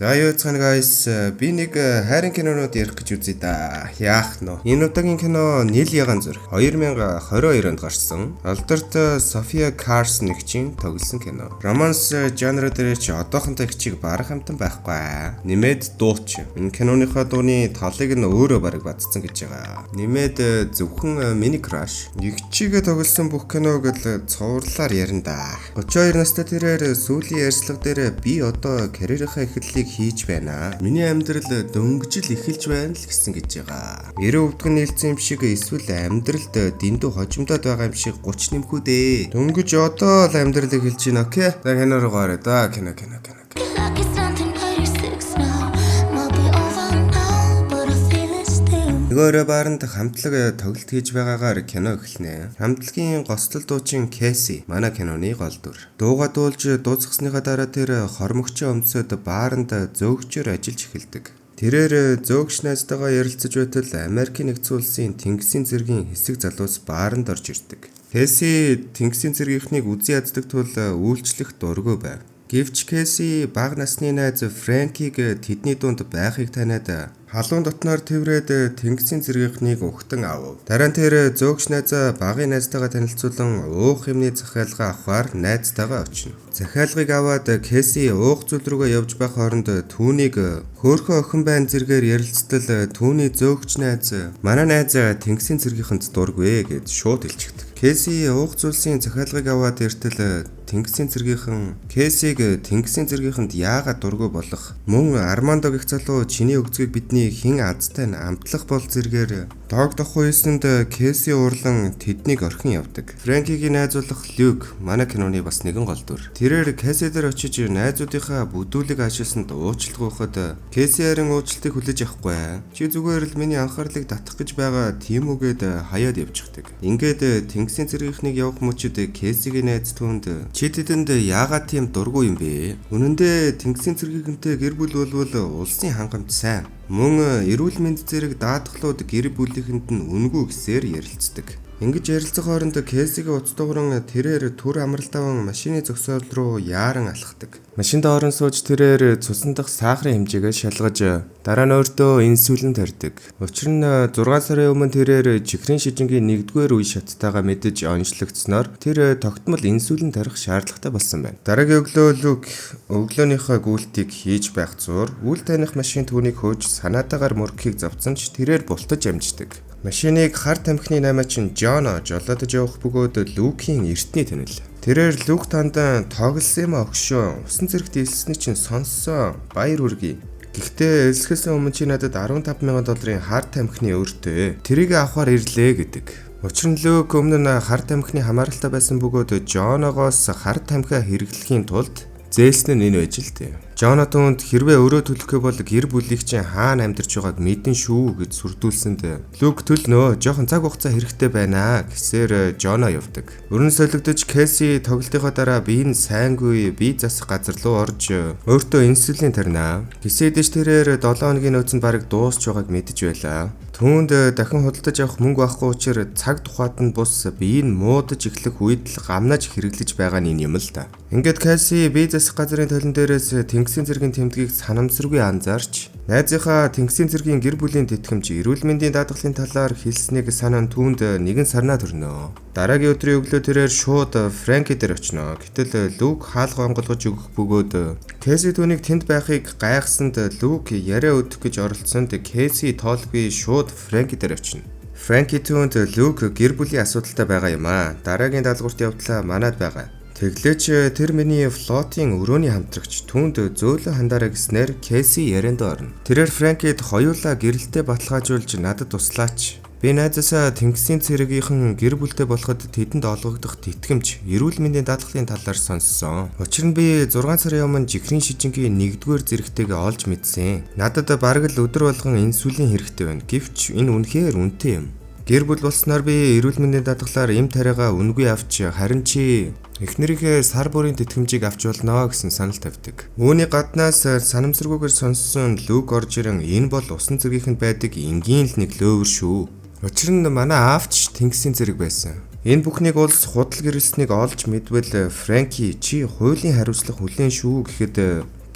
За, юу яцгаана, guys, би нэг хайрын кинонууд ярих гэж үзье да. Яах нь вэ? Энэ удаагийн кино "Нил ягаан зүрх", 2022 онд гарсан. Алдарт София Карсон эгчийн тоглосон кино. Romance жанр дээр чи одоохонтой эгчийг барах амтан байхгүй. Нэмээд дууч. Энэ киноныхоо дууны талыг нь өөрөө бараг бадцсан гэж байгаа. Нэмээд зөвхөн миний crush. Эгчийгээ тоглосон бүх киног л цувралаар ярина да. 32 настай тэрээр сүүлийн ярьцлага дээр "Би одоо карьерийнхаа эхлэлийг хийж байна. Миний амьдрал дөнгөж л эхэлж байна" л гэсэн гэж байгаа. 90 өвдгөн нийлцсэн юм шиг эсвэл амьдралд дэндүү хожимдоод байгаа юм шиг 30 нэмхүү дээ. Дөнгөж одоо л амьдрал эхэлж байна, okay? За, кино руу гараа да, кино, кино, кино. Like it's 1986 now. Might be over now, but I feel it still. Нөгөө өрөө бааранд хамтлаг тоглолт хийж байгаагаар кино эхэлнэ. Хамтлагийн гоцлол дуучин Кэси манай киноны гол дүр. Дууга дуулж дуусгасныхаа дараа тэр хормогчоо өмсөд бааранд зөөгчөөр ажиллаж эхэлдэг. Тэрээр зөөгч найзтайгаа ярилцаж байтал Америкийн нэгдсэн улсын тэнгисийн цэргийн хэсэг залуус бааранд орж ирдэг. Кэси тэнгисийн цэргийнхнийг үзэн яддаг тул үйлчлэх дургүй байв. Гэвч Кэси бага насны найз Фрэнкийг тэдний дунд байхыг таниад халуун дотноор тэврээд тэнгисийн цэргийнхнийг угтан авав. Дараа нь тэр зөөгч найзаа багын найзтайгаа танилцуулан уух юмны захиалга авахар найзтайгаа очино. Захиалгыг аваад Кэси уух зүйл рүүгээ явж байх хооронд түүнийг хөөрхөн охин байна зэргээр ярилцтал түүний зөөгч найз "Манай найз тэнгисийн цэргийнхэнд дургүй" гэд шууд хэлчихдэг. Кэси уух зүйлсийн захиалгыг аваад иртэл тэнгисийн цэргийнхэн Кэсиг тэнгисийн цэргийнхэнд яагаад дургүй болох, мөн Армандо гэх залуу чиний өгцгийг бидний хэн азтай нь амтлах бол зэргээр догдохгүй юусанд Кэси уурлан тэднийг орхин явдаг. Фрэнкигийн найз болох Люк манай киноны бас нэгэн гол дүр. Тэрээр Кэси дээр очиж найзуудынхаа бүдүүлэг аашилсанд уучлахуйхад Кэси харин уучлалтыг хүлээж авахгүй. "Чи зүгээр л миний анхаарлыг татах гэж байгаа, тийм үү?" гэд хаяад явчихдаг. Ингээд тэнгисийн цэргийнхнийг явах мөчид Кэсигийн найз түүнд "Чи тэдэнд яагаад тийм дургүй юм бэ? Үнэн дээр тэнгисийн цэргийнхэнтэй гэр бүл болвол улсын хангамж сайн. Мөн эрүүл мэнд зэрэг даатгалууд гэр бүлийнхэнд нь үнэгүй" гэсээр ярилцдаг. Ингэж ярилцах хооронд Кэсигийн утас дуугаран тэрээр түр амралт аван машины зогсоол руу яаран алхдаг. Машинд орон сууж тэрээр цусан дах сахарын хэмжээгээ шалгаж, дараа нь өөртөө инсулин тарьдаг. Учир нь 6 сарын өмнө тэрээр чихрийн шижингийн 1-р үе шаттайгаа мэдэж онцлогдсноор тэр тогтмол инсулин тарих шаардлагатай болсон байна. Дараагийн өглөө Люк өглөөнийхөө гүйлтийг хийж байх зуур үл таних машин түүнийг хөөж санаатаагаар мөргөхийг зовцсон ч тэрээр бултаж амждаг. Машиныг хар тамхины наймаачин Жоно жолоодож явах бөгөөд Люкийн эртний танил. Тэрээр Люк тандан "Тоглосон юм огшоо, усан цэрэгт элсэний чинь сонссон, баяр хүргэе. Гэхдээ элсэхээс өмнө чи надад 15 мянган долларын хар тамхины өртөө. Тэрийг авахар ирлээ" гэдэг. Учир нь Люк өмнө нь хар тамхины хамааралтай байсан бөгөөд Жоногоос хар тамхиа хэрэглэхийн тулд зээлсэн нь энэ байж л дээ. Жоно түүнд хэрвээ өрөө төлөхгүй бол гэр бүлийг чинь хаана амьдарч байгааг мэдэн шүү гэж сүрдүүлсэнд Люк "Төлнөө, жоохон цаг хугацаа хэрэгтэй байна" гэсээр Жоно явдаг. Өрн солигдож Кэси тоглолтынхоо дараа бие нь сайнгүй бие засах газар руу орж өөртөө инсулин тарина. Гэсэдэж тэрээр 7 хоногийн нөөц нь бараг дуусч байгааг мэдэж байлаа. Түүнд дахин худалдаж авах мөнгө байхгүй учраас цаг тухайд нь бус бие нь муудаж эхлэх үед л гамнаж хэрэглэж байгаа нь энэ юм л да. Ингээд Кэси бие засах газрын толон дээрээс тэнгисийн цэргийн тэмдгийг санамсаргүй анзаарч, найзынхаа тэнгисийн цэргийн гэр бүлийн тэтгэмж, эрүүл мэндийн даатгалын талаар хэлснийг санан түүнд нэгэн сарнаа төрнө. Дараагийн өдрийн өглөө тэрээр шууд Фрэнки дээр очино. Гэтэл Люк хаалга онгойлгож өгөх бөгөөд Кэси түүнийг тэнд байхыг гайхсанд Люк яриа өдөх гэж оролдсонд Кэси тоолгүй шууд Фрэнки дээр очино. Фрэнки түүнд "Люк гэр бүлийн асуудалтай байгаа юм аа. Дараагийн даалгаварт явдлаа манад байгаа. Тэглээч тэр миний флотын өрөөний хамтрагч, түүнд зөөлөн хандаарай" гэснээр Кэси ярианд орно. Тэрээр Фрэнкид "Хоёулаа гэрэлтэй баталгаажуулж надад туслаач. Би найзаасаа тэнгисийн цэргийнхэн гэр бүлтэй болоход тэдэнд олгогдох тэтгэмж, эрүүл мэндийн даатгалын талаар сонссон. Учир нь би 6 сарын өмнө чихрийн шижингийн 1-р зэрэгтэйгээ олж мэдсэн. Надад бараг л өдөр болгон инсулин хэрэгтэй байна. Гэвч энэ үнэхээр үнэтэй юм. Гэр бүл болсноор би эрүүл мэндийн даатгалаар эм тариагаа үнэгүй авч, харин чи эхнэрийнхээ сар бүрийн тэтгэмжийг авч болно" гэсэн санал тавьдаг. Үүний гаднаас санамсаргүйгээр сонссон Люк орж ирэн "Энэ бол усан цэргийнхэнд байдаг энгийн л нэг лөөвөр шүү. Учир нь манай аав ч тэнгисийн цэрэг байсан. Энэ бүхнийг улс худал гэрэлснийг олж мэдвэл Фрэнки чи хуулийн хариуцлага хүлээн шүү" гэхэд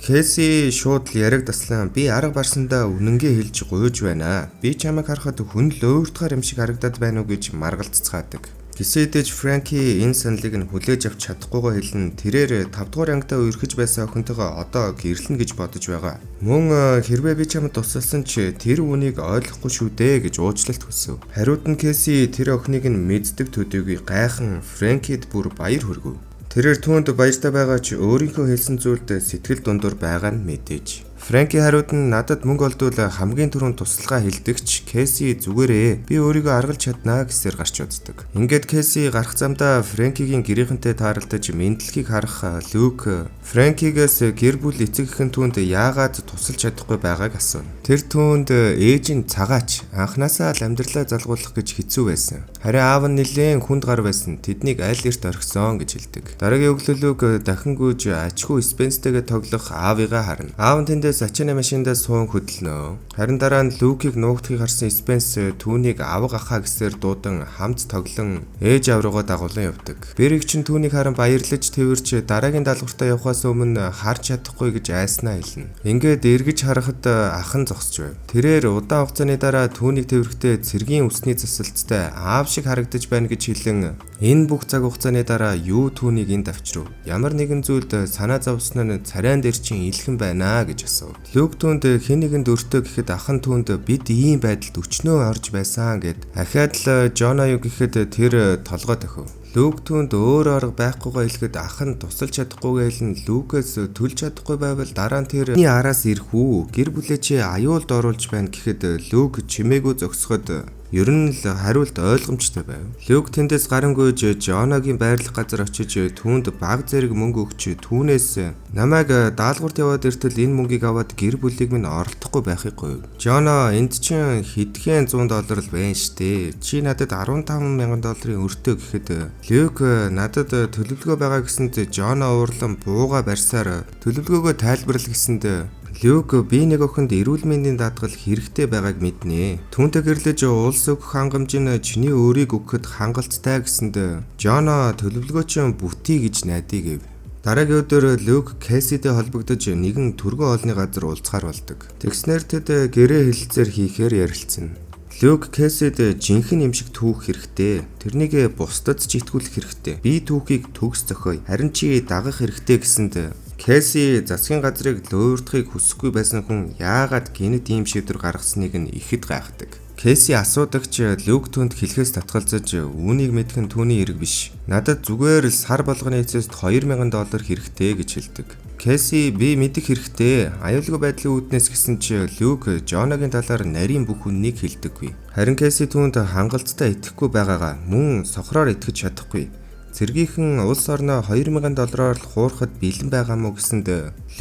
Кейси шууд л яриаг таслан би арга барсандаа үнэнгээ хэлж гуйж байна. Би чамайг харахад хүн л өөртөөр юм шиг харагдаад байна уу гэж маргалццгаадаг. Гисэн идэж Франки энэ саналыг нь хүлээж авч чадахгүйгаа хэлэн тэрээр 5 дугаар ангидаа үерхэж байсан охинтойгоо одоо гэрлэнэ гэж бодож байгаа. Мөн хэрвээ би чамд тусалсан ч тэр үнийг ойлгохгүй шүү дээ гэж уучлалт хүсэв. Хариуд нь Кейси тэр охиныг нь мэддэг төдийгүй гайхан Франкид бүр баяр хүргэв. Тэрээр түүнд баяртай байгаа ч өөрийнхөө хэлсэн зүйлд сэтгэл дундуур байгаа нь мэдээж. Франки хариуд нь надад мөнгө олдвол хамгийн түрүүнд туслахаа хэлдэг ч Кейси зүгээрээ би өөрийгөө аргалж чаднаа гэсээр гарч уддаг. Ингээд Кейси гарах замдаа Франкигийн гэрийнхэнтэй тааралдаж мэдлэгийг харах Люк Франкигээс гэр бүл эцэг эхэн түүнд яагаад тусалж чадахгүй байгааг асууна. Тэр түүнд ээж нь цагаач анханасаа л амьдралаа залгуулах гэж хэцүү байсан. Харин аав нь нэлээн хүнд гар байсан. Тэднийг аль эрт орхисон гэж хэлдэг. Дараагийн өглөө Люк дахин гүйж ачгүй Спенстэйгээ тоглох аавыгаа харна. Аав нь тэндээс ачааны машиндаа суун хөдөлнө. Харин дараа нь Люкийг нуугдахыг харсан Спенс түүнийг авга ахаа гэсээр дуудан хамт тоглон ээж аав руугаа дагуулan явдаг. Берэг чинь түүнийг харан баярлаж тэрвэрч дараагийн даалгавартаа явхаас өмнө харж чадахгүй гэж айснаа хэлнэ. Ингээд эргэж харахад ах нь зогсож байв. Тэрээр удаан хугацааны дараа түүнийг тэрвэрэхдээ цэргийн үсний засалттай аав шиг харагдаж байна гэж хэлэн энэ бүх цаг хугацааны дараа юу түүнийг энд авчрав? Ямар нэгэн зүйлд санаа зовсон нь царайн дээр чинь илхэн байна гэж асуув. Люк түүнд хэн нэгэнд өртөө гэхэд ах нь түүнд бид ийм байдалд өчнөө орж байсан гэд ахиад л Жона юу гэхэд тэр толгой тохив. Люк түүнд өөр арга байхгүйгаа хэлэхэд ах нь тусалж чадахгүйгээ хэлэн Люкээс төлж чадахгүй байвал дараа нь тэрний араас ирэх үү? Гэр бүлээ чи аюулд оруулж байна гэхэд Люк чимээгүй зогсоход ер нь л хариулт ойлгомжтой байв. Люк тэндээс гарангуйж Жонагийн байрлах газар очиж түүнд баг зэрэг мөнгө өгч түүнээс намайг даалгаварт яваад иртэл энэ мөнгийг аваад гэр бүлийг минь оролдохгүй байхыг гуйв. Жона энд чинь хэдхэн 100 доллар л байна штэ. Чи надад 15,000 долларын өртөө гэхэд Люк надад төлөвлөгөө байгаа гэсэнд Жона уурлан бууга барьсаар төлөвлөгөөгөө тайлбарлал гэсэнд Люк би нэг охинд эрүүл мэндийн даатгал хэрэгтэй байгааг мэднэ. Түүнтэй гэрлэж улс өгөх хангамж нь чиний өөрийг өгөхөд хангалттай гэсэнд Жона төлөвлөгөө чинь бүтий гэж найдаа гэв. Дараагийн өдөр Люк Кэсситэй холбогдож нэгэн түргэн хоолны газар уулзахаар болдог. Тэгснээр тэд гэрээ хэлэлцээр хийхээр ярилцсан. Люк Кэссид жинхэнэ юм шиг түүх хэрэгтэй. Тэрнийг бусдад ч итгүүлэх хэрэгтэй. Би түүхийг төгс зохиоё. Харин чи дагах хэрэгтэй гэсэнд Кэсси засгийн газрыг луурдахыг хүсэхгүй байсан хүн яагаад гэнэт ийм шийдвэр гаргасныг нь ихэд гайхдаг. Кэсси асуудагч Люк түүнд хэлэхээс татгалзаж үүнийг мэдэх нь түүний эрг биш. Надад зүгээр л сар болгоны эцэст 2000 доллар хэрэгтэй гэж хэлдэг. Кэсси би мэдэх хэрэгтэй. Аюулгүй байдлын үүднээс гэсэн чи Люк Жонагийн талаар нарийн бүх үннийг хэлдэггүй. Харин Кэсси түүнд хангалттай итгэхгүй байгаагаа мөн сохроор итгэж чадахгүй. Цэргийнхэн улс орноо 2000 доллараар л хуурахад бэлэн байгаа мó гэсэнд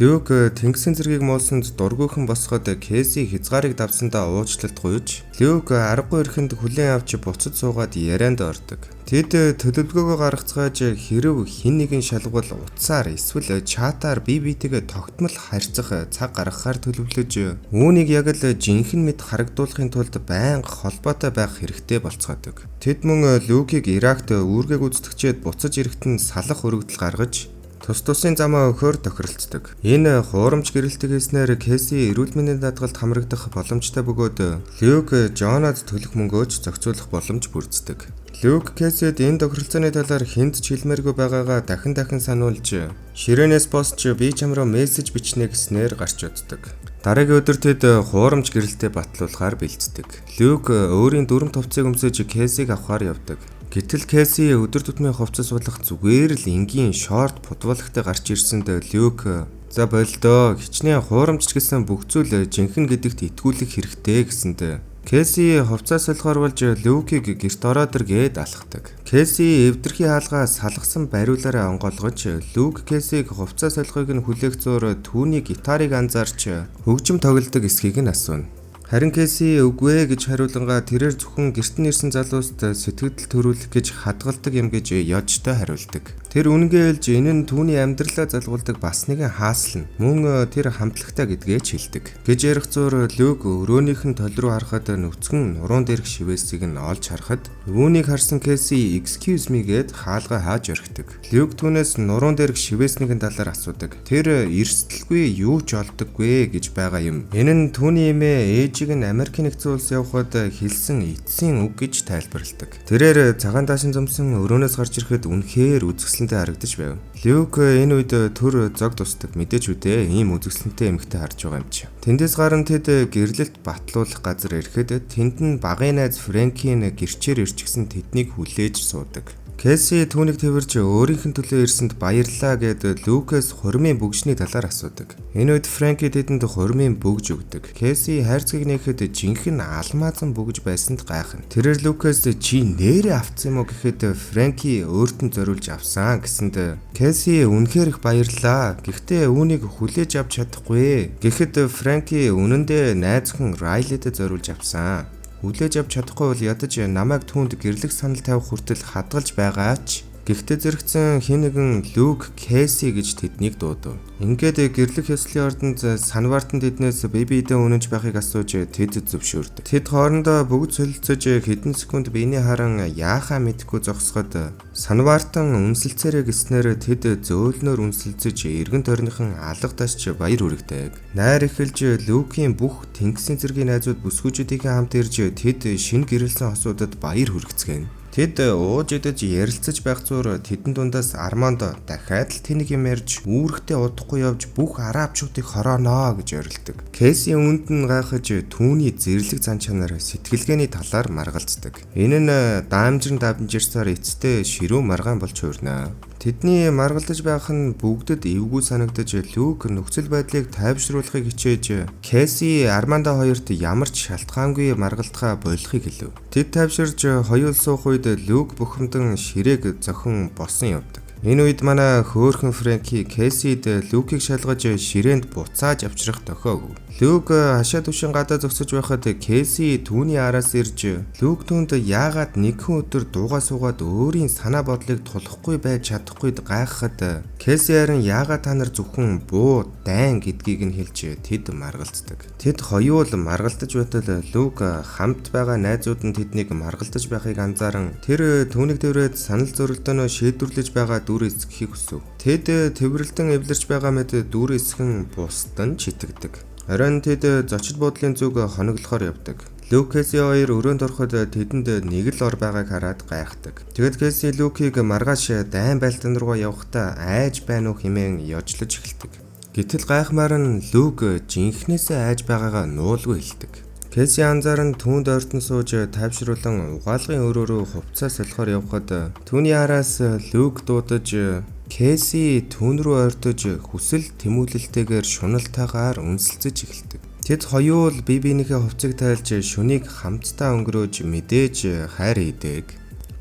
Люк тэнгисийн цэргийг муулсанд дургүйхэн босгоод Кэси хязгаарыг давсандаа уучлалт гуйж Люк аргагүй ирэхэнд хүлээн авч буцаж суугаад ярианд ордог. Тэд төлөвлөгөөгөө гаргацгааж хэрв хэн нэгэн шалгавал утсаар эсвэл чатаар бие биетэйгээ тогтмол харьцах цаг гаргахаар төлөвлөж үүнийг яг л жинхэнэ мэт харагдуулахын тулд байнга холбоотой байх хэрэгтэй болцгоодог. Тэд мөн Люкийг Иракт үүргээ гүйцэтгэчээд буцаж ирэхэд нь салах өргөдөл гаргаж тус тусын замаа өгөхөөр тохиролцдог. Энэ хуурамч гэрэлтийг хийснээр Кэси эрүүл мэндийн даатгалд хамрагдах боломжтой бөгөөд Люк Жонад төлөх мөнгөөч зохицуулах боломж бүрддэг. Люк Кэсид энэ тохиролцооны талаар хүнд ч хэлмээргүй байгаагаа дахин дахин сануулж ширээнээс босч би чам руу мессеж бичнэ гэснээр гарч уддаг. Дараагийн өдөр тэд хуурамч гэрэлтэд батлуулахаар бэлддэг. Люк өөрийн дүрм товцыг өмсөж Кэсиг авахаар явдаг. Гэтэл Кэси өдөр тутмын хувцас суулгах зүгээр л энгийн шорт футболктой гарч ирсэнд Люк за болдоо хичнээн хуурамч гэсэн бүх зүйл жинхэнэ гэдэгт итгүүлэх хэрэгтэй гэсэнд Кэси хувцас солихоор болж Люкийг гэрт ороод ир гээд алхдаг. Кэси эвдэрхий хаалгаа салгасан бариулаараа онгойлгож Люк Кэсиг хувцас солихыг нь хүлээх зуур түүний гитарыг анзаарч хөгжим тоглодог эсхийг нь асууна. Харин Кэси үгүй ээ гэж хариулангаа тэрээр зөвхөн гэрт нь ирсэн залууст сэтгэл төрүүлэх гэж хадгалдаг юм гэж ёжтой хариулдаг. Тэр үнэнгээ хэлж, энэ нь түүний амьдралаа залгуулдаг бас нэгэн хаасал нь мөн тэр хамтлагтай гэдгээ ч хэлдэг. Гэж ярих зуур Люк өрөөнийх нь тол руу харахад нүцгэн нуруун дээрх шивээсийг нь олж харахад үүнийг харсан Кэси "Excuse me" гэд хаалгаа хааж орхидог. Люк түүнээс нуруун дээрх шивээснийхэн талаар асуудаг. Тэр эрсдэлгүй юу ч олдоггүй гэж байгаа юм. Энэ нь түүний эмээ ээжийг нь Америкийн нэгдсэн улс явхад хэлсэн эцсийн үг гэж тайлбарладаг. Тэрээр цагаан даашин зомсон өрөөнөөс гарч ирэхэд үнэхээр үзэсгэлэнтэй харагдаж байв. Люк энэ үед төр зог тусдаг. Мэдээж үдээ ийм үзэсгэлэнтэй эмэгтэй харж байгаа юм чи. Тэндээс гарan тэд гэрлэлт батлуулах газар ирэхэд тэнд нь багын найз Фрэнкийн гэрчээр ирчихсэн тэднийг хүлээж суудаг. Кэси түүнийг тэрвэрж өөрийнх нь төлөө ирсэнд баярлалаа гэд Лукас хурмын бөгжний талаар асуудаг. Энэ үед Фрэнки тэдэнд хурмын бөгж өгдөг. Кэси хайрцгийг нээхэд жинхэнэ алмаазан бөгж байсанд гайхна. Тэрээр Лукас чи нээрээ авцсан юм уу гэхэд Фрэнки өөрт нь зориулж авсан гэсэнд Кэси үнэхээр их баярлалаа. Гэхдээ үүнийг хүлээж авч чадахгүй. Гэхэд Фрэнки үнэндээ найз хүн Райлид зориулж авсан. Хүлээж авч чадахгүй бол ядаж намайг түүнд гэрлэх санал тавих хүртэл хадгалж байгаач. Гэхдээ зэрэгцэн хэн нэгэн Люк Кэси гэж тэднийг дуудав. Ингээд гэрлэх ёслолын ордонд Санвартан тэднээс бие биедээ үнэнч байхыг асууж тэд зөвшөөрдөг. Тэд хоорондоо бүгд солилцож хэдэн секунд биений харан яахаа мэдэхгүй зогсоход Санвартан үнсэлцээрээ гэснээр тэд зөөлнөөр үнсэлцэж эргэн тойрныхан алга тасч баяр хүргэдэг. Найр эхэлж Люкийн бүх тэнгисийн цэргийн найзууд бүсгүүчүүдийнхээ хамт ирж тэд шинэ гэрэлсэн хосуудад баяр хүргэцгээнэ. Тэд ууж идэж ярилцаж байх зуур тэдэн дундаас Армандо дахиад л тэнэг юм ярьж үүрэгтээ удахгүй явж бүх арабчуудыг хорооно гэж орилдог. Кэси үүнд нь гайхаж түүний зэрлэг зан чанар сэтгэлгээний талаар маргалздаг. Энэ нь даамжран давмжирсаар эцэстээ ширүүн маргаан болж хуурна. Тэдний маргалдаж байх нь бүгдэд эвгүй санагдаж Люк нөхцөл байдлыг тайвшруулахыг хичээж Кэси Армандо хоёрт ямар ч шалтгаангүй маргалдахаа болихыг хэлв. Тэд тайвширж хоёул суух үед Люк бухимдан ширээг зохин босон явдаг. Энэ үед манай хөөхөн Фрэнки Кэсид Люкийг шалгаж ширээнд буцааж авчрах дохиог. Люк хашаа түшин гадаа зогсож байхад Кэси түүний араас ирж Люк түүнд яагаад нэгэн өдөр дуугаа суугаад өөрийн санаа бодлыг тулахгүй байж чадахгүйд гайхахад Кэси харин яагаад та нар зөвхөн буу дайн гэдгийг нь хэлж тэд маргалддаг. Тэд хоёул маргалдаж байтал Люк хамт байгаа найзууд нь тэднийг маргалдаж байхыг анзааран тэр түүнийг тэрвэд санал зөрөлдөөнөө шийдвэрлэж байгаа дүр эсгэхийг хүсэв. Тэд тэврэлтэн эвлэрч байгаа мэт дүр эсгэн бусад нь читгдэг. Оройн тэд зочид буудлын зүг хоноглохоор явдаг. Люк Кэси хоёр өрөөнд ороход тэдэнд нэг л ор байгааг хараад гайхдаг. Тэгэд Кэси Люкийг маргааш дайн байлдан руугаа явахдаа айж байна уу хэмээн ёжлож эхэлдэг. Гэтэл гайхмаар нь Люк жинхнээсээ айж байгаагаа нуулгүй хэлдэг. Кэси анзааран түүнд ойртон сууж тайвшруулан угаалгын өрөөрөө хувцас солихоор явхад түүний араас Люк дуудаж Кэси түүн рүү ойртож хүсэл тэмүүлэлтэйгээр шуналтайгаар үнсэлцэж эхэлдэг. Тэд хоёул бие биенийхээ хувцыг тайлж шөнийг хамтдаа өнгөрөөж мэдээж хайр хийдэг.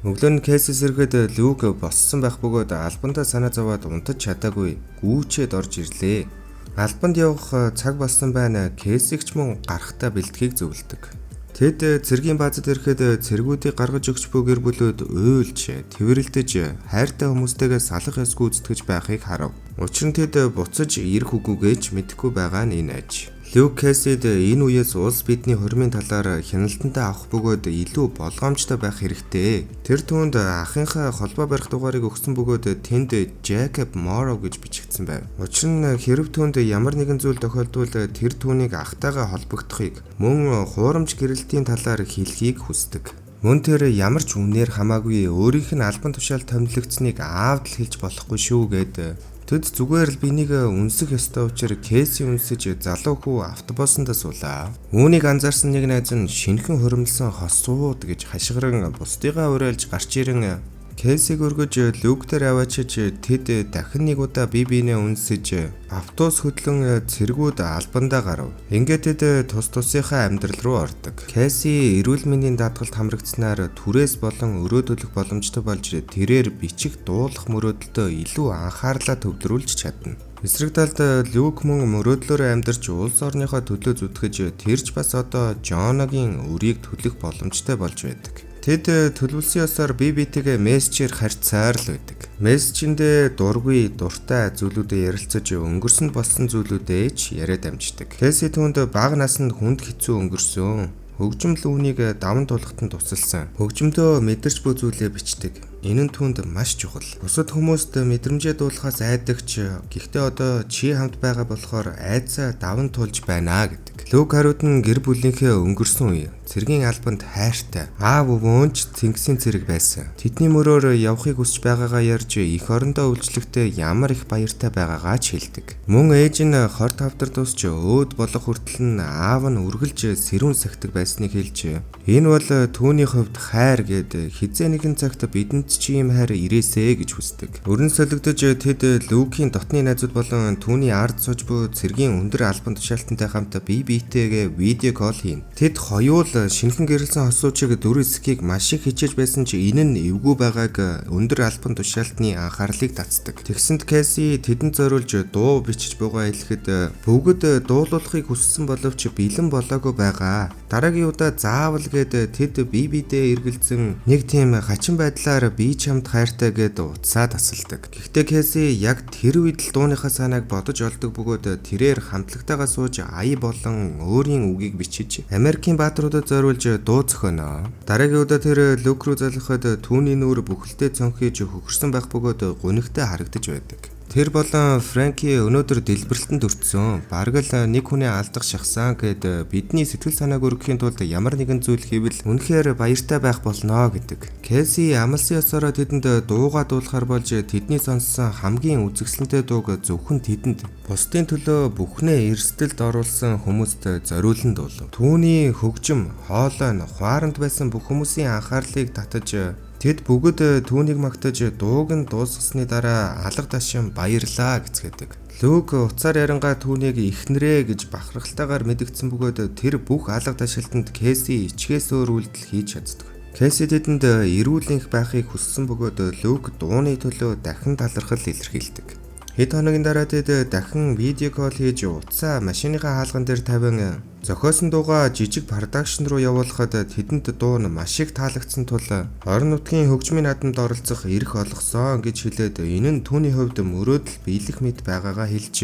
Өглөө нь Кэси сэргээд Люк боссон байх бөгөөд албандаа санаа зовоод унтаж чадаагүй гүүчээд орж ирлээ. Албанд явах цаг болсон байна. Кэсиг ч мөн гарахтаа бэлтгэхийг зөвлөдөг. Тэд цэргийн баазад ирэхэд цэргүүдийг гаргаж өгч буй гэр бүлүүд уйлж, тэврэлдэж, хайртай хүмүүстэйгээ салах ёсгүй гүйцэтгэж байхыг харав. Учир нь тэд буцаж ирэх үгүйгээ ч мэдэхгүй байгаа нь энэ аж. Люк Кэсид энэ үеэс улс бидний хормын талаар хяналтандаа авах бөгөөд илүү болгоомжтой байх хэрэгтэй. Тэр түүнд ахынхаа холбоо барих дугаарыг өгсөн бөгөөд тэнд Jacob Morrow гэж бичигдсэн байв. Учир нь хэрв түүнд ямар нэгэн зүйл тохиолдвол тэр түүнийг ахтайгаа холбогдохыг мөн хуурамч гэрэлтийн талаар хэлхийг хүсдэг. Мөн тэр ямар ч үнээр хамаагүй өөрийнх нь албан тушаал томилогдсныг аавд л хэлж болохгүй шүү гэд. Тэд зүгээр л бинийг үнсэх ёстой учраа Кэси үнсэж залуу хүү автобусанд суулаа. Үүнийг анзаарсан нэг найз нь шинэхэн хуримлсан хосууд гэж хашгиран бусдыгаа уриалж гарч ирэн Кэсиг өргөж Люк дээр аваачиж тэд дахин нэг удаа бие биенээ үнсэж автобус хөдлөн цэргүүд албандаа гарав. Ингээд тэд тус тусынхаа амьдрал руу ордог. Кэси эрүүл мэндийн даатгалд хамрагдсанаар түрээс болон өрөө төлөх боломжтой болж тэрээр бичих дуулах мөрөөдөлтөө илүү анхаарлаа төвлөрүүлж чадна. Эсрэг талд Люк мөн мөрөөдлөөрөө амьдарч улс орныхоо төлөө зүтгэж тэрч бас одоо Жоногийн өрийг төлөх боломжтой болж байдаг. Тэд төлөвлөсөн ёсоор бие биетэйгээ мессежээр харьцаар л байдаг. Мессежиндээ дургүй, дуртай зүйлүүдээ ярилцаж өнгөрсөнд болсон зүйлүүдээ ч яриад амждаг. Кэси түүнд бага наснд хүнд хэцүү өнгөрсөн. Хөгжим л үүнийг даван туулахад нь тусалсан. Хөгжмөдөө мэдэрч буй зүйлээ бичдэг. Энэ нь түүнд маш чухал. Бусад хүмүүст мэдрэмжээ дуулахаас айдагч, гэхдээ одоо чи хамт байгаа болохоор айдсаа даван туулж байна гэдэг. Лүк хариуд нь гэр бүлийнхээ өнгөрсөн үе цэргийн албанд хайртай. Аав өвөөнч цэнгисийн цэрэг байсан. Тэдний мөрөөр явахыг хүсэж байгаагаа ярьж эх орондоо үйлчлэхдээ ямар их баяртай байгаагаа ч хэлдэг. Мөн ээж нь 25 дор тусч өөд болох хүртэл нь аав нь үргэлж сэрүүн сахидаг байсныг хэлж, энэ бол түүний хувьд хайр гээд хизээ нэгэн цагт бидэнд чи ийм хайр ирээсэ гэж хүсдэг. Өрн солигдож тэд Лүкийн дотны найзууд болон түүний ард сууж буй цэргийн өндөр албан тушаалтантай хамт бие биетэйгээ видео кол хийнэ. Тэд хоёул шинэхэн гэрэлсэн хосуучиг дүр эсхийг маш их хичээж байсан ч энэ нь эвгүй байгааг өндөр албан тушаалтны анхаарлыг татдаг. Тэгсэнд Кэси тэдэнд зориулж дуу бичиж буйгаа хэлэхэд бүгд дуулуулахыг хүссэн боловч бэлэн болоогүй байгаа. Дараагийн удаа заавал гээд тэд бие биедээ эргэлзэн нэг тийм хачин байдлаар би чамд хайртай гээд утсаа тасалдаг. Гэхдээ Кэси яг тэр үед л дууныхаа санааг бодож олдог бөгөөд тэрээр хамтлагтайгаа сууж ая болон өөрийн үгийг бичиж Америкийн баатруудад зориулж дуу зохионо. Дараагийн удаа тэр Лүк рүү залхахад түүний нүүр бүхэлдээ цонхийж хөхөрсөн байх бөгөөд гунигтай харагдаж байдаг. Тэр болон Фрэнки өнөөдөр дэлбэрэлтэнд өртсөн. Бараг л нэг хүний алдах шахсан гэд бидний сэтгэл санааг өргөхийн тулд ямар нэгэн зүйл хийвэл үнэхээр баяртай байх болно гэдэг. Кэси амлсан ёсороо тэдэнд дуугаа дуулахар болж тэдний сонссон хамгийн үзэсгэлэнтэй дууг зөвхөн тэдэнд бусдын төлөө бүхнээ эрсдэлд оруулсан хүмүүст зориулан дуулав. Түүний хөгжим, хоолой нь хуаранд байсан бүх хүмүүсийн анхаарлыг татаж тэд бүгд түүнийг магтаж дууг нь дуусгасны дараа алга дашин баярлаа гэцгээдэг. Лүк утсаар ярангаа түүнийг эхнэрээ гэж бахархалтайгаар мэдгдсэн бөгөөд тэр бүх алга дашилтанд Кэси ичгээс өөр үйлдэл хийж чаддаг. Кэси тэдэнд эрүүл энх байхыг хүссэн бөгөөд Лүк дууны төлөө дахин талархал илэрхийлдэг. Хэд хоногийн дараа тэд дахин видео кол хийж утсаа машиныхаа хаалган дээр тавин зохиосон дуугаа жижиг продакшн руу явуулахад тэдэнд дуу нь маш их таалагдсан тул орон нутгийн хөгжмийн наадамд оролцох эрх олгосон гэж хэлээд энэ нь түүний хувьд мөрөөдөл биелэх мэт байгаагаа хэлж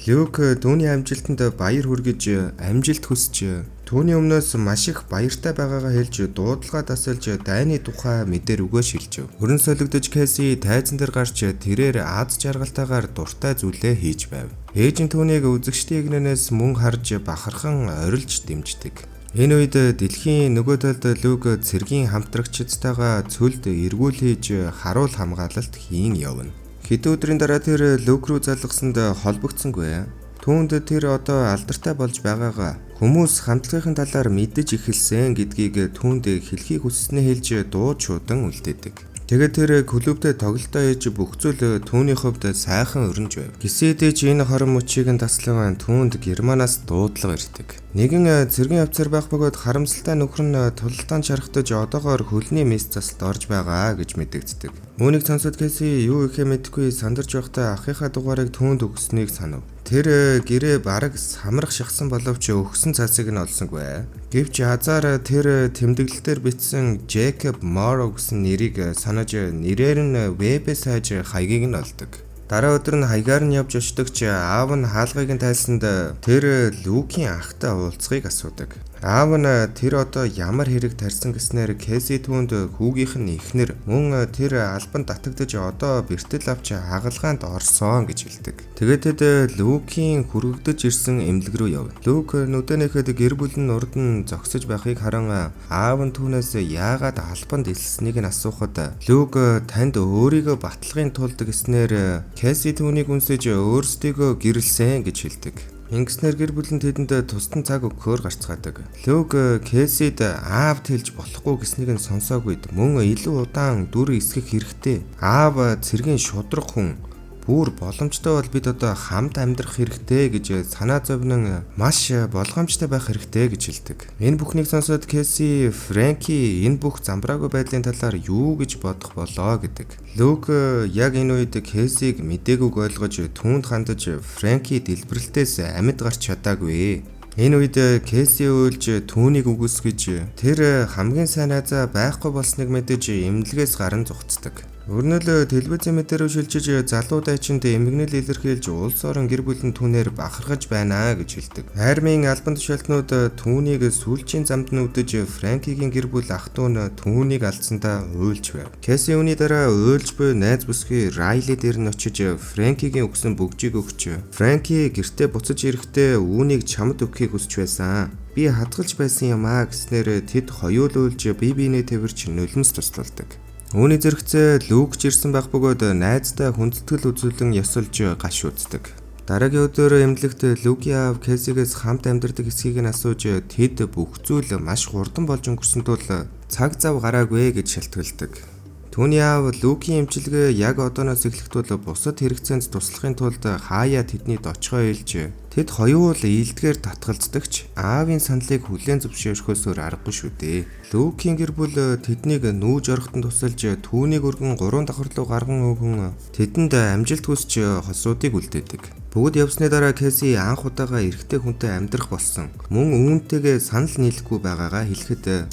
Люк түүний амжилтанд баяр хүргэж амжилт хүсэж түүний өмнөөс маш их баяртай байгаагаа хэлж дуудлага дасалж дайны тухай мэдээр өгөө шилжив. Өрн солигдож Кэси тайзан дээр гарч тэрээр аз жаргалтайгаар дуртай зүйлээ хийж байв. Ээж нь түүнийг үзэгчдийн эгнээс мөн харж бахархан орилж дэмждэг. Энэ үед дэлхийн нөгөө талд Люк цэргийн хамтрагчдтайгаа цөлд эргүүл хийж харуул хамгаалалт хийн явна. Хэдэн өдрийн дараа тэр Люк рүү залгасанд холбогдсонгүй. Түүнд тэр одоо алдартай болж байгаагаа хүмүүс хамтлагийн талаар мэдэж эхэлсэн гэдгийг түүнд хэлхийг хүсснээ хэлж дуу чуудан үлдээдэг. Тэгээд тэр клубтээ тоглолтоо хийж бүх зүйл түүний хувьд сайхан өрнөж байв. Гисэдэж энэ хорон мөчийг нь таслан түүнд Германаас дуудлага ирдэг. Нэгэн цэргийн офицер байх бөгөөд харамсалтай нөхөр нь тулалдаанд шархтаж одоогоор хөлний мэс заслад орж байгаа гэж мэдэгддэг. Үүнийг сонсоод Кэси юу ихээ мэдэхгүй сандарч байхдаа ахынхаа дугаарыг түүнд өгсөнийг санав. Тэр гэрээ бараг самрах шахсан боловч өгсөн цалсыг нь олсонгүй. Гэвч азар тэр тэмдэглэлээр бичсэн Jacob Morrow гэсэн нэрийг санаж нэрээр нь вебээс хайж хаягийг нь олдог. Дараа өдөр нь хаягаар нь явж очдог ч аав нь хаалгыг нь тайлсанд тэр Лүкийн ахтай уулзахыг асуудаг. Аав нь тэр одоо ямар хэрэг тарьсан гэснээр Кэси түүнд хүүгийнх нь эхнэр мөн тэр албанд татагдаж одоо бэртэл авч хагалгаанд орсон гэж хэлдэг. Тэгээд тэд Лүкийн хүргэгдэж ирсэн эмнэлэг рүү явна. Лүк нүдэнийхэд гэр бүл нь урд нь зогсож байхыг харан аав нь түүнээс яагаад албанд элсэнийг нь асуухад Лүк танд өөрийгөө батлахын тулд гэснээр Кэси түүнийг үнсэж өөрсдийгөө гэрэлсэн гэж хэлдэг. Ингэснээр гэр бүл нь тэдэнд тусдан цаг өгөхөөр гарцгаадаг. Лүк Кэсид аавд хэлж болохгүй гэснийг нь сонсоогүйд мөн илүү удаан дүр эсгэх хэрэгтэй. Аав цэргийн шудраг хүн. Бүр боломжтой бол бид одоо хамт амьдрах хэрэгтэй гэж санаа зовнон маш болгоомжтой байх хэрэгтэй гэж хэлдэг. Энэ бүхнийг сонсоод Кэси Фрэнки энэ бүх замбраагүй байдлын талаар юу гэж бодох болоо гэдэг. Лүк яг энэ үед Кэсиг мдэггүйг ойлгож түүнд хандаж Фрэнки дэлбэрэлтээс амьд гарч чадаагүй. Энэ үед Кейси уйлж түүнийг үгүйсгэж тэр хамгийн сайн найзаа байхгүй болсныг мэдэж эмнэлгээс гаран зугцдаг. Өрнөл телевизийн мэдээ рүү шилжиж залуу дайчинд эмгэнэл илэрхийлж улс орон гэр бүл нь түүнээр бахархаж байна гэж хэлдэг. Армийн албан тушаалтнууд түүнийг сүүлчийн замд нь үдэж Франкигийн гэр бүл ах дүү нь түүнийг алдсандаа уйлж байв. Кейси үүний дараа уйлж буй найз бүсгүй Райли дээр нь очиж Франкигийн өгсөн бөгжийг өгч Франки гэртээ буцаж ирэхдээ үүнийг чамд өгөхийг хүсч байсан. Би хадгалж байсан юм аа гэснээр тэд хоёул уйлж бие биенээ тэвэрч нулимс туслуулдаг. Үүний зэрэгцээ Лүк ч ирсэн байх бөгөөд найздаа хүндэтгэл үзүүлэн ёсолж гаш үздэг. Дараагийн өдөр эмнэлэгт Лүкийн аав Кейсигээс хамт амьдардаг хэсгийг нь асууж тэд бүх зүйл маш хурдан болж өнгөрсөн тул цаг зав гараагүй гэж шалтгаалдаг. Түүний аав Лүкийн эмчилгээ яг одооноос эхлэх тул бусад хэрэгцээнд туслахын тулд хаяа тэдний дочхоо илж тэд хоёул ийдгээр татгалздаг ч аавын саналыг хүлээн зөвшөөрөхөөс өөр аргагүй шүү дээ. Лүкийн гэр бүл тэднийг нүүж ороход нь тусалж түүнийг өргөн 3 давхар руу гарган өгөн тэдэнд амжилт хүсч хосуудыг үлдээдэг. Бүгд явсны дараа Кейси анх удаага эрэгтэй хүнтэй амьдрах болсон. Мөн үүнтэйгээ санал нийлэхгүй байгаагаа хэлэхэд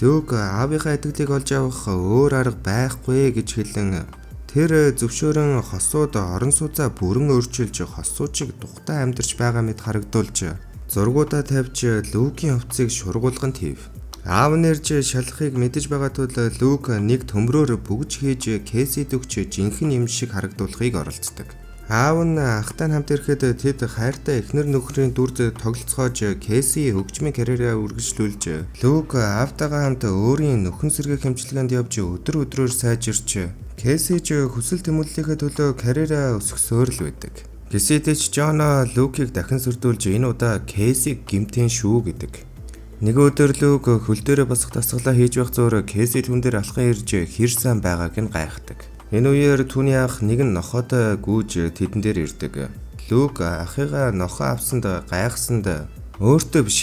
Лүк аавынхаа итгэлийг олж авах өөр арга байхгүй гэж хэлэн тэр зөвшөөрөн хосууд орон сууцаа бүрэн өөрчилж хосуучиг тухтай амьдарч байгаа мэт харагдуулж зургуудаа тавьж Лүкийн хувцсыг шургуулган тийв. Аав нь ирж шалахыг мэдэж байгаа тул Лүк нэг төмрөөр бүгж хийж Кейсид өгч жинхэнэ юм шиг харагдуулахыг оролддог. Аав нь ахтай хамт ирэхэд тэд хайртай эхнэр нөхрийн дүрд тоглолцоож Кейси хөгжмийн карьераа үргэлжлүүлж Лүк аавтайгаа хамт өөрийн нөхөн сэргээх эмчилгээнд явж өдөр өдрөөр сайжирч Кейси ч хүсэл тэмүүллийнхээ төлөө карьераа өсгсөөр л байдаг. Гэсэдэж Жоно Лүкийг дахин сөрдүүлж энэ удаа Кейсиг гэмтэн шүү гэдэг. Нэг өдөр Лүк хөл дээрээ босох дасгалаа хийж байх зуур Кейси түн дээр алхан ирж хэр сайн байгааг нь гайхдаг. Энэ үеэр түүний ах нэгэн нохойтой гүйж тэдэн дээр ирдэг. Лүк ахыгаа нохой авсанд гайхсанд өөртөө биш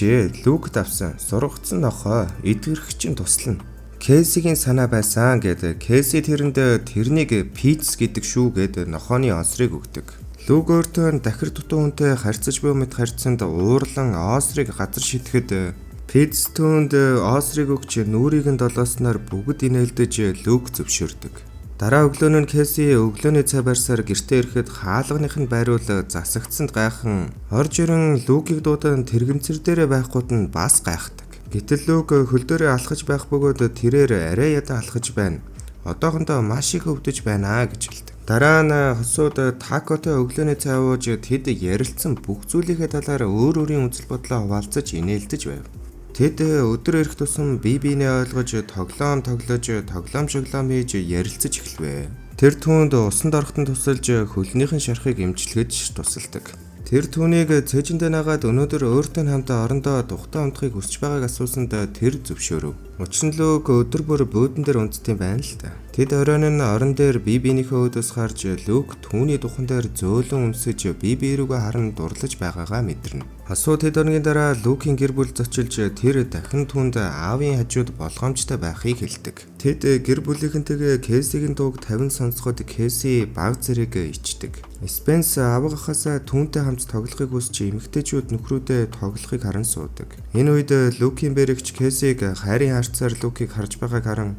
Лүкт авсан сургацсан нохой эдгэрэх чинь туслана. Кейсигийн санаа байсан гэд Кейси тэрэнд тэрнийг Питс гэдэг шүү гэд нохойны онсрыг өгдөг. Лүк өөртөө дахир дутуу хүнтэй харьцаж буй мэт харьцанд уурлан оосрыг газар шидэхэд Питс түүнд оосрыг өгч нүрийг нь долоосноор бүгд инээлдэж Лүк зөвшөөрдөг. Дараа өглөө нь Кейси өглөөний цай барьсаар гэртээ ирэхэд хаалганых нь байруул засагдсанд гайхан орж ирэн Лүкийг дуудан тэргэмцэр дээрээ байхгүйд нь бас гайхдаг. Гэтэл Лүк хөл дээрээ алхаж байх бөгөөд тэрээр арай ядан алхаж байна. Одоохондоо маш их өвдөж байна гэж хэлдэг. Дараа нь хосууд такотой өглөөний цай ууж тэд ярилцсан бүх зүйлийнхээ талаар өөр өөрийн үзэл бодлоо хуваалцаж инээлдэж байв. Тэд өдөр ирэх тусам бие биенээ ойлгож тоглоом тоглож тоглоом шоглоом хийж ярилцаж эхлэв. Тэр түүнд усанд ороход нь тусалж хөлнийх нь шархыг эмчилгэж тусалдаг. Тэр түүнийг цээжиндээ нагаад өнөөдөр өөртөө хамт орондоо тухтай унтахыг хүсэж байгааг асуусанд тэр зөвшөөрөв. Учир нь Лүк өдөр бүр буудан дээр унтдсан байна л та. Тэд оройн нь орон дээр бие биенийхээ өөдөөс харж Лүк түүний духан дээр зөөлөн өмсөж бие бие рүүгээ харан дурлаж байгаагаа мэдэрнэ. Хасуу тэд хоногийн дараа Лүкийн гэр бүл зочилж тэр дахин түүнд аавын хажууд болгоомжтой байхыг хэлдэг. Тэд гэр бүлийнхэнтэйгээ Кейсигийн дууг тавин сонсоход Кейси баг зэрэг ичдэг. Спенс авга ахаасаа түүнтэй хамт тоглохыг хүсч эмэгтэйчүүд нөхрүүдээ тоглохыг харан суудаг. Энэ үед Лүкийн бэрэгч Кейсиг хайрын харцаар Лүкийг харж байгааг харан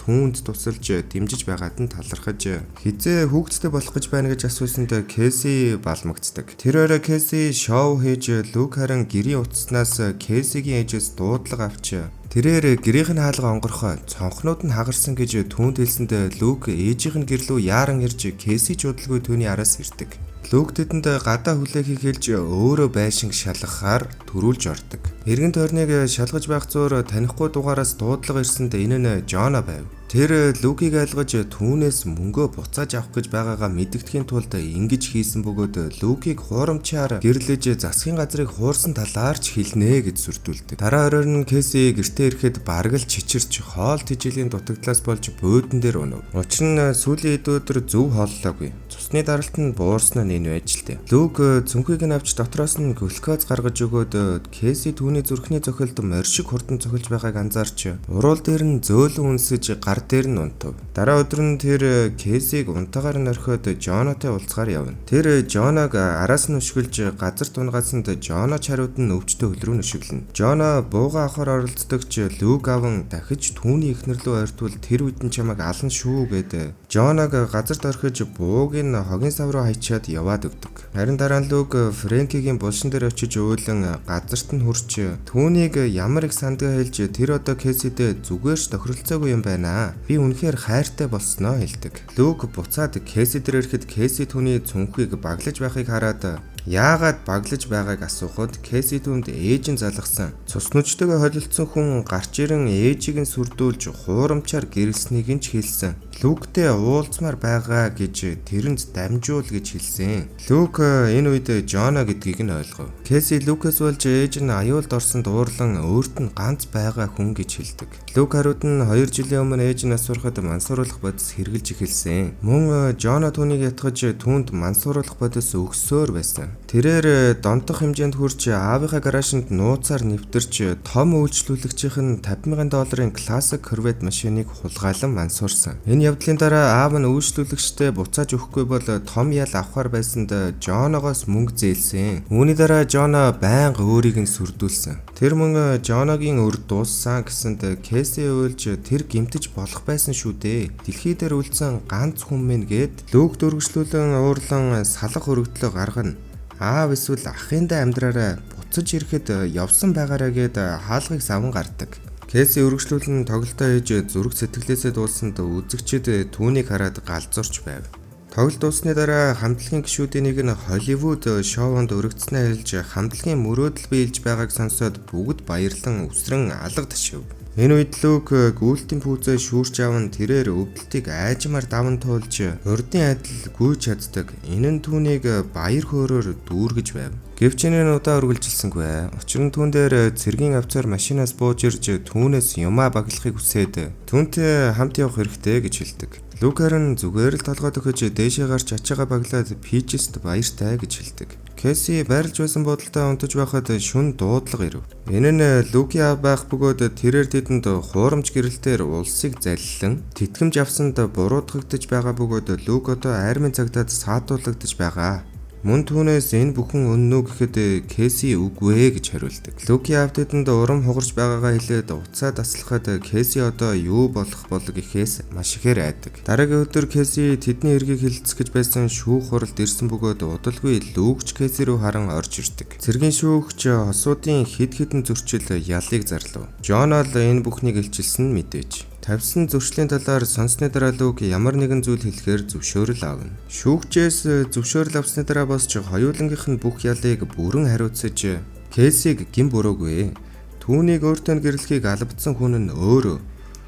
түүнд тусалж дэмжиж байгаад нь талархаж хизээ хүүхэдтэй болох гэж байна гэж асуусанд Кейси балмагцдаг. Тэр орой Кейси шоу хийж Лүк харан гэрийн утаснаас Кейсигийн ээжээс дуудлага авч тэрээр гэрийнх нь хаалга онгорхой цонхнууд нь хагарсан гэж түүнд хэлсэнд Лүк ээжийнх нь гэр лүү яаран ирж Кейси ч удалгүй түүний араас ирдэг. Лүк тэдэнд гадаа хүлээхийг хэлж өөрөө байшинг шалгахаар төрүүлж ордог. Эргэн тойрныг шалгаж байх зуур танихгүй дугаараас дуудлага ирсэнд энэ нь Жона байв. Тэр Лүкийг айлгаж түүнээс мөнгөө буцааж авах гэж байгаагаа мэдэгдэхийн тулд ингэж хийсэн бөгөөд Лүкийг хуурамчаар гэрлэж засгийн газрыг хуурсан талаар ч хэлнэ гэж сүрдүүлдэг. Дараа оройн нь Кейси гэртээ ирэхэд бараг л чичирч хоол тэжээлийн дутагдлаас болж буудан дээр унав. Учир нь сүүлийн хэд өдөр зөв хооллоогүй. Цусны даралт нь буурсан нь энэ байж л дээ. Лүк цүнхийг нь авч дотроос нь глюкоз гаргаж өгөөд Кейси түүний зүрхний цохилд морь шиг хурдан цохилж байгааг анзаарч уруул дээр нь зөөлөн үнсэж гар дээр нь унтав. Дараа өдөр нь тэр Кейсиг унтаагаар нь орхиод Жонотой уулзахаар явна. Тэр Жоног араас нь өшгөлж газар тунгаасанд Жоно чариуд нь өвчтөй хөл рүү нөшөглөнө. Жоно бууга авахар оролддогч Лүк аван дахиж түүний эхнэр лүү ойртвол тэр үед нь чамайг ална шүү гээд Жоног газарт орхиж бууг нь хогийн сав руу хайчаад яваад өгдөг. Харин дараа нь Лүк Фрэнкигийн булшин дээр очиж уйлан газарт нь хүрч түүнийг ямар их сандгаа хэлж тэр одоо Кэсидээ зүгээр ч тохиролцоогүй юм байна. Би үнэхээр хайртай болсноо хэлдэг. Лүк буцаад Кэси дээр ирэхэд Кэси түүний цүнхийг баглаж байхыг хараад яагаад баглаж байгааг асуухад Кэси түүнд ээж нь залгасан. Цус нүжтэйгээ холилдсон хүн гарч ирэн ээжийг нь сүрдүүлж хуурамчаар гэрэлснийг нь ч хэлсэн. Лүктэй уулзмаар байгаа гэж тэрэнд дамжуул гэж хэлсэн. Лүк энэ үед Жоно гэдгийг нь ойлгов. Кэси Лүкээс болж ээж нь аюулд орсонд уурлан өөрт нь ганц байгаа хүн гэж хэлдэг. Лүк хариуд нь 2 жилийн өмнө ээж нь асуурахад мансууруулах бодис хэрглэж эхэлсэн. Мөн Жоно түүнийг ятгаж түүнд мансууруулах бодис өгсөөр байсан. Тэрээр донтох хэмжээнд хүрч аавынхаа гаражинд нууцаар нэвтэрч том үйлчлүүлэгчийнх нь $50,000 классик Corvette машиныг хулгайлан мансуурсан. Энэ явдлын дараа аав нь үйлчлүүлэгчтэй буцааж өгөхгүй бол том ял авахар байсанд Жоногоос мөнгө зээлсэн. Үүний дараа Жоно байнга өөрийг нь сүрдүүлсэн. Тэр мөн Жоногийн өр дууссан гэсэнд Кэси уйлж тэр гэмтэж болох байсан шүү дээ. Дэлхий дээр үлдсэн ганц хүн минь гээд Лүк дөргөжлүүлэн уурлан салах өргөдлөө гаргана. Аав эсвэл ахындаа амьдраараа буцаж ирэхэд явсан байгаараа гээд хаалгыг саван гардаг. Кэси өргөжлүүлэн тоглолтоо хийж зүрх сэтгэлээсээ дуулсанд үзэгчид түүнийг хараад галзуурч байв. Тоглолт дууссаны дараа хамтлагийн гишүүдийн нэг нь Холливуд шоунд өргөцснөө хэлж хамтлагийн мөрөөдөл биелж байгааг сонсоод бүгд баярлан үсрэн алга ташив. Энэ үед Лүк гүйлтийн пүүзээ шүүрч аван тэрээр өвдөлтийг айжмаар даван туулж урдын адил гүйж чаддаг. Энэ нь түүнийг баяр хөөрөөр дүүргэж байв. Гэвч энэ нь удаа үргэлжилсэнгүй. Учир нь түүн дээр цэргийн офицер машинаас бууж ирж түүнээс юмаа баглахыг хүсээд түүнтэй хамт явах хэрэгтэй гэж хэлдэг. Лүк харин зүгээр л толгой дөхөж дээшээ гарч ачаагаа баглаад Пижест баяртай гэж хэлдэг. Кэси байрлаж байсан буудалдаа унтаж байхад шүн дуудлага ирэв. Энэ нь Лүкийн аав байх бөгөөд тэрээр тэдэнд хуурамч гэрэлтээр улсыг заллан тэтгэмж авсанд буруутгагдаж байгаа бөгөөд Лүк одоо армийн цагдаад саатуулагдаж байгаа. Мөн түүнээс энэ бүхэн үнэн үү гэхэд Кэси үгүй ээ гэж хариулдаг. Лүкийн аав тэдэнд урам хугарч байгаагаа хэлээд уцаа таслахад Кэси одоо юу болох бол гэхээс маш ихээр айдаг. Дараагийн өдөр Кэси тэдний эргийг хэлэлцэх гэж байсан шүүх хуралд ирсэн бөгөөд удалгүй Лүкч Кэси рүү харан орж ирдэг. Цэргийн шүүгч хосуудын хэд хэдэн зөрчил ялыг зарлав. Жоно л энэ бүхнийг илчилсэн нь мэдээж. Тавьсан зөрчлийн талаар сонссны дараа Лүк ямар нэгэн зүйл хэлэхээр зөвшөөрөл авна. Шүүгчээс зөвшөөрөл авсны дараа босч хоёулангийнх нь бүх ялыг бүрэн хариуцаж Кэсиг гэм буруугүй. Түүнийг өөртөө гэрлэхийг албадсан хүн нь өөрөө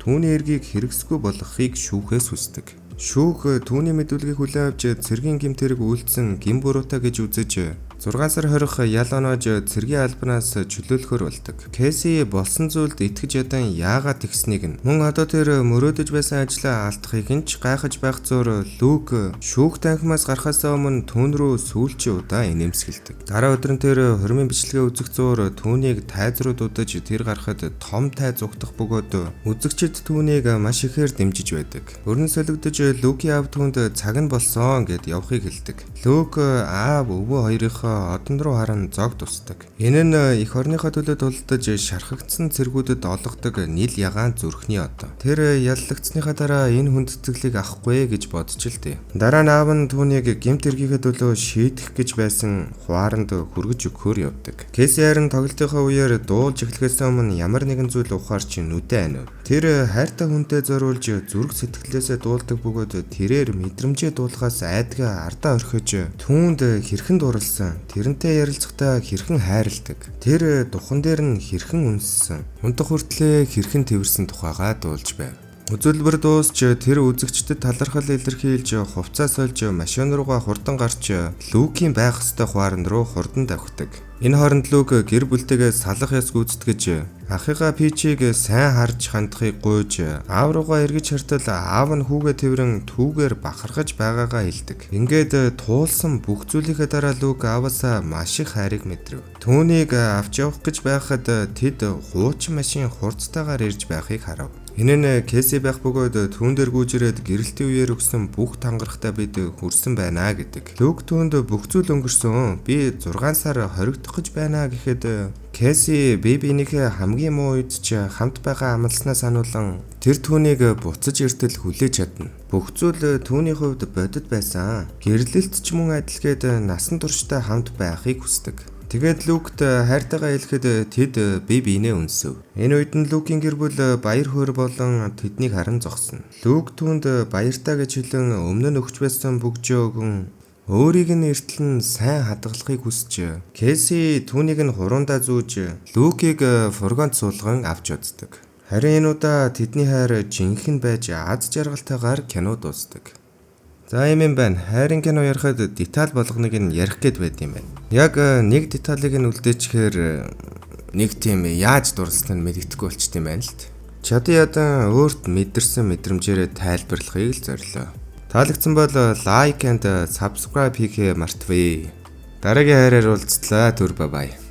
түүний эргийг хэрэгсгүй болгохыг шүүхээс хүсдэг. Шүүх түүний мэдүүлгийг хүлээн авч цэргийн гэмт хэрэг үйлдсэн гэм буруутай гэж үзэж 6 сар хорих ял оноож цэргийн албанаас чөлөөлөхөр болдог. Кэси болсон зүйлд итгэж ядан яагаад тэгснийг нь мөн одоо тэр мөрөөдөж байсан ажлаа алдахыг нь ч гайхаж байх зур Лүк шүүх танхимаас гарахаас өмнө түүн рүү сүүлчийн удаа инээмсэгэлдэг. Дараа өдөр нь тэр хормын бичлэгээ үзэх зур түүнийг тайз руу дуудаж тэр гарахад том тайз угтах бөгөөд үзэгчид түүнийг маш ихээр дэмжиж байдаг. Өрн солигдож Лүкийн аав түүнд цаг нь болсон гэд явахыг хэлдэг. Лүк аав өвөө хоёрынхоо одон руу харан зог тусдаг. Энэ нь эх орныхоо төлөө тулдаж шархагдсан цэргүүдэд олгодог нийл ягаан зүрхний одоо. Тэр яллагдсныхаа дараа энэ хүндэтгэлийг авахгүй гэж бодож л дээ. Дараа нь аав нь түүнийг гэмт эргийнхээ төлөө шийдэх гэж байсан хуаранд хүргэж өгөхөөр явдаг. Кэси харин тоглолтынхоо үеэр дуулж эхлэхээс өмнө ямар нэгэн зүйл ухаарч нүдэ анив. Тэр хайртай хүнтэй зориулж зүрх сэтгэлээсээ дуулдаг бөгөөд тэрээр мэдрэмжээ дуулахаас айдгаа ардаа орхиж түүнд хэрхэн дурлсан, тэрнтэй ярилцахдаа хэрхэн хайрладаг, тэр духан дээр нь хэрхэн үнссэн, унтах хүртлээ хэрхэн тэрсэн тухайгаа дуулж байв. Үзүүлбэр дуусч тэр үзэгчдэд талархал илэрхийлж хувцас сольж машин руугаа хурдан гарч Лүкийн байх ёстой хуаран руу хурдан давхдаг. Энэ хооронд Лүк гэр бүлтэйгээ салах ёс гүйцэтгэж Ахыгаа Пичийг сайн харж хандахыг гуйж, аав руугаа эргэж хартал аав нь хүүгээ тэврэн түүгээр бахархаж байгаагаа хэлдэг. Ингээд туулсан бүх зүйлийнхээ дараа Лүк ааваасаа маш их хайрыг мэдрэв. Түүнийг авч явах гэж байхад тэд хуучин машин хурцтайгаар ирж байхыг харав. Энэ нь Кэси байх бөгөөд түүн дээр гүйж ирээд гэрэлтийн үеэр өгсөн бүх тангарахтай бид хүрсэн байна гэдэг. Лүк түүнд бүх зүйл өнгөрсөн. Би 6 сар хоригдох гэж байна гэхэд Кэси бие биенийхээ хамгийн муу үед ч хамт байгаа амласнаа сануулан тэр түүнийг буцаж иртэл хүлээж чадна. Бүх зүйл түүний хувьд бодит байсан. Гэрлэлт ч мөн адилгээд насан туршдаа хамт байхыг хүсдэг. Тэгээд Лүкт хайртайгаа хэлэхэд тэд бие биенээ үнсэв. Энэ үед нь Лүкийн гэр бүл баяр хөөр болон тэднийг харан зогсно. Лүк түүнд баяртай гэж хэлэн өмнө нь өгч байсан бөгжөө өгөн өөрийг нь эртэл нь сайн хадгалахыг хүсч Кэси түүнийг нь хурундаа зүүж Лүкийг фургонт суулган авч явддаг. Харин энэ удаа тэдний хайр жинхэнэ байж аз жаргалтайгаар кино дуусдаг. За, юм юм байна. Хайрын кино ярихад деталь болгоныг нь ярих гээд байд юм байна. Яг нэг деталийг нь үлдээчихээр нэг тийм яаж дурлалт нь мэддэхгүй болчт юм байна л т. Чадан ядан өөрт мэдэрсэн мэдрэмжээрээ тайлбарлахыг л зорилоо. Таалагдсан бол like and subscribe хийхээ мартвээ. Дараагийн хайраар уулзтлаа. Түр bye bye.